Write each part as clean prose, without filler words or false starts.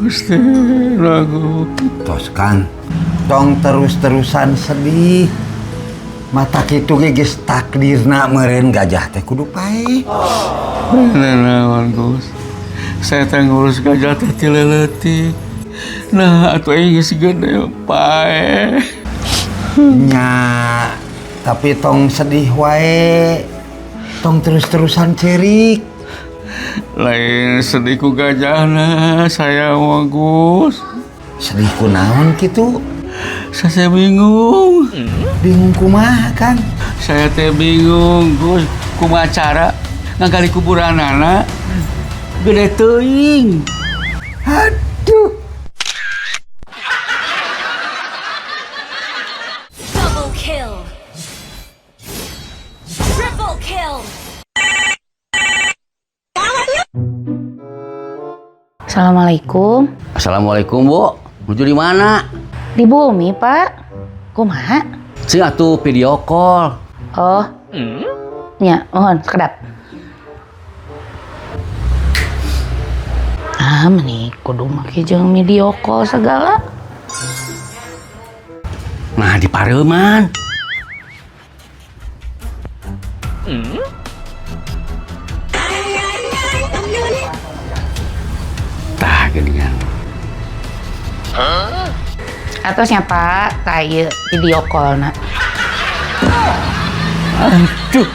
Gusti lagu. Tos Kang, tong terus-terusan sedih. Mata kitu ge geus takdirna meureun gajah teh kudu paeh. Naon, Gus? Saya teh ngurus gajah teh ti leutik. Nah, atuh aing geus gede paeh. Nya, tapi tong sedih wae. Tong terus-terusan cerik. Lain sedih ku gajahna saya mah, Gus. Sedih ku naon kitu? Saya bingung. Bingung kumaha, Kang? Saya teh bingung, Gus. Kumaha cara ngagali kuburanana gede teuing. Aduh. Double kill. Triple kill. Assalamualaikum. Assalamualaikum, Bu. Nuju di mana? Di bumi, Pak. Kumaha? Sing atuh video call. Oh. Nya, mohon sekedap. Ah, meni kudu make jeung video call segala. Nah, di Pareman. Tah geuningan. Atasnya, Pak, tah ieu video call na. Aduh.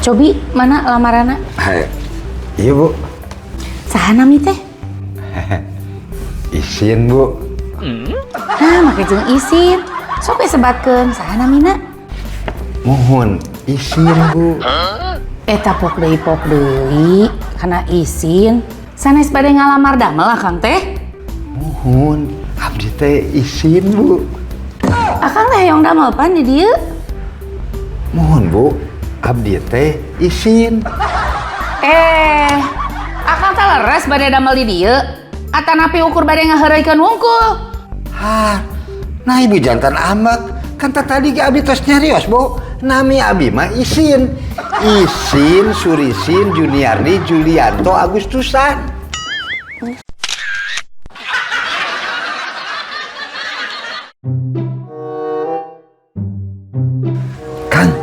Cobi, mana lamaranna? Iya, Bu. Saha nami teh? Isin, Bu. Nah, make jeung isin. Sok we sebatkeun saha namina? Mohon isin, Bu. Eta pok deui kana isin. Sanes bade ngalamar damel akang teh? Mohon abdi teh isin, Bu. Akang teh hoyong damel pan di dieu? Mohon, Bu. Abdi teh isin. Eh, akang teh leres bade damel di dieu? Atanapi ukur bade ngaheureuykeun wungkul? Hah, nah ibu jantan ambek. Kan tadi ge abdi tos nyarios, Bu. Nami abdi mah isin. Isin, Surisin, Juniardi, Julianto, Agustusan. Kang,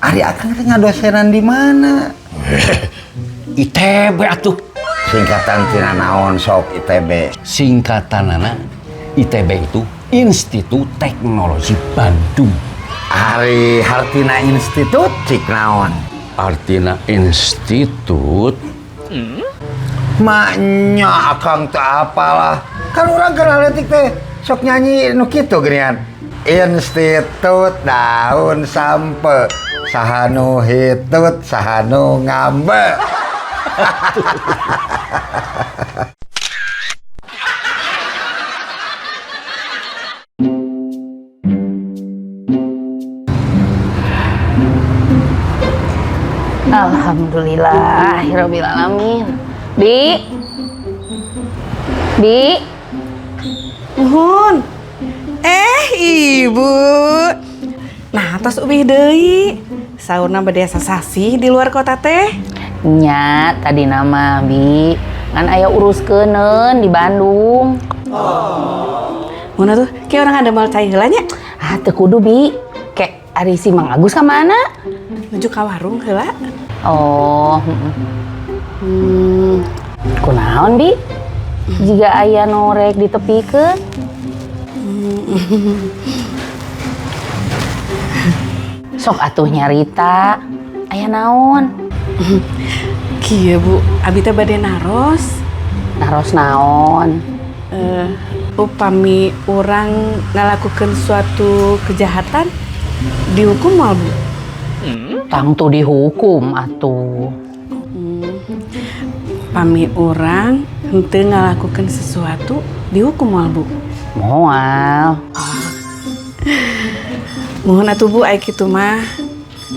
ari akang teh ngadosenan di mana? ITB atuh. Singkatan tina naon sok ITB? Singkatanana ITB itu Institut Teknologi Bandung. Ari hartina institut cik naon? Artina institut. Maknya akang teh apalah. Kan urang keur leutik teh sok nyanyi nu kitu geuningan. Institut daun sampe saha nu hitut saha nu ngambe. Alhamdulillah, rabbil alamin. Bi, Bi, Nuhun. Eh, Ibu. Nah, tos uih deui. Saurna bade sasasih di luar kota teh. Nya tadi nama Bi, ngan aya uruskeun di Bandung. Mun atuh, kayak orang ada mal cai heula nya. Ah, teu kudu Bi. Kek ari si Mang Agus ka mana? Nuju ka warung heula. Oh, Kunaon Bi? Jika aya nu rek ditepikeun. Sok atuh nyarita. Aya naon? Kieu Bu, abi teh bade naros. Naros naon? Upami urang ngalakukeun suatu kejahatan dihukum moal, Bu? Tangtu dihukum atuh. Pami urang henteu ngalakukeun sesuatu dihukum moal, Bu? Moal. Muhun atuh Bu, ai kitu mah.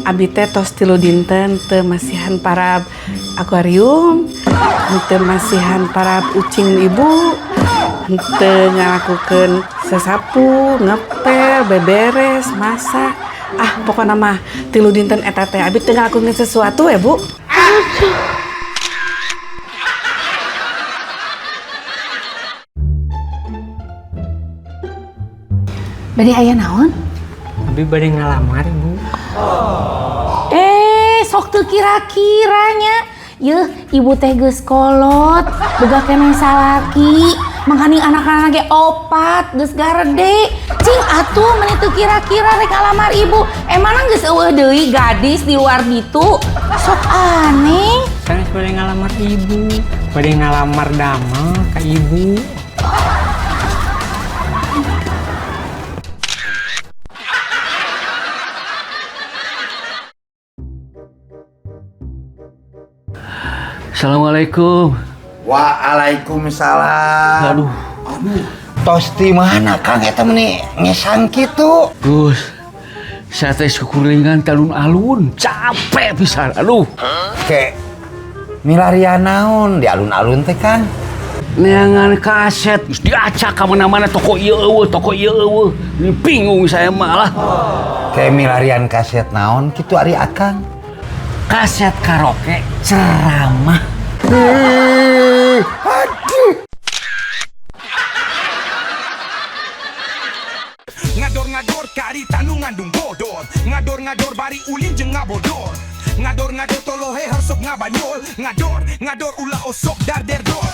Abi teh tos 3 dinten teu masihan parab akuarium, teu masihan parab ucing ibu, teu ngalakukeun sesapu, ngepel, beberes, masak. Ah, pokokna mah 3 dinten eta teh abi teu ngalakukeun sesuatu ya, Bu. Bade aya naon? Abi bade ngalamar, Ibu. Sok teu kira-kiranya. Yeuh, ibu teh geus kolot, boga keneh salaki, mangkaning anak-anak ge 4, geus garede. Cing atuh meni teu kira-kira rek ngalamar ibu. Emangna geus eueuh deui gadis di luar ditu? Sok aneh. Sanes bade ngalamar ibu, bade ngalamar damel ka ibu. Assalamualaikum. Waalaikumsalam. Aduh. Aduh. Tos di mana Kang eta meni ngesang kitu? Gus, saya teh syukurlingan alun-alun, capek pisan. Aduh. Ke milarian naon di alun-alun teh Kang? Neangan kaset, geus diacak ka mana-mana toko ieu eueuh, toko ieu eueuh. Ini bingung saya malah. Ke milarian kaset naon kitu ari Akang? Kaset karaoke ceramah. Aduh. Ngador-ngador karita nu ngandung bodor. Ngador-ngador bari ulin jeung ngabodor. Ngador-ngador tolohe hersok ngabanyol. Ngador, ngador ulah osok darderdor.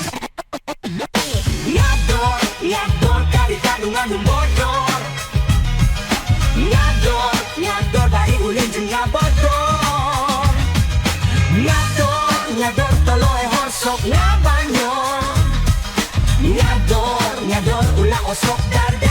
Ngador, ngador karita nu ngandung bodor. Ngador, ngador bari ulin jeung ngabodor. Ngador, ngador tolohe hersok ngabanyol. Ngador, ngador ulah osok darderdor.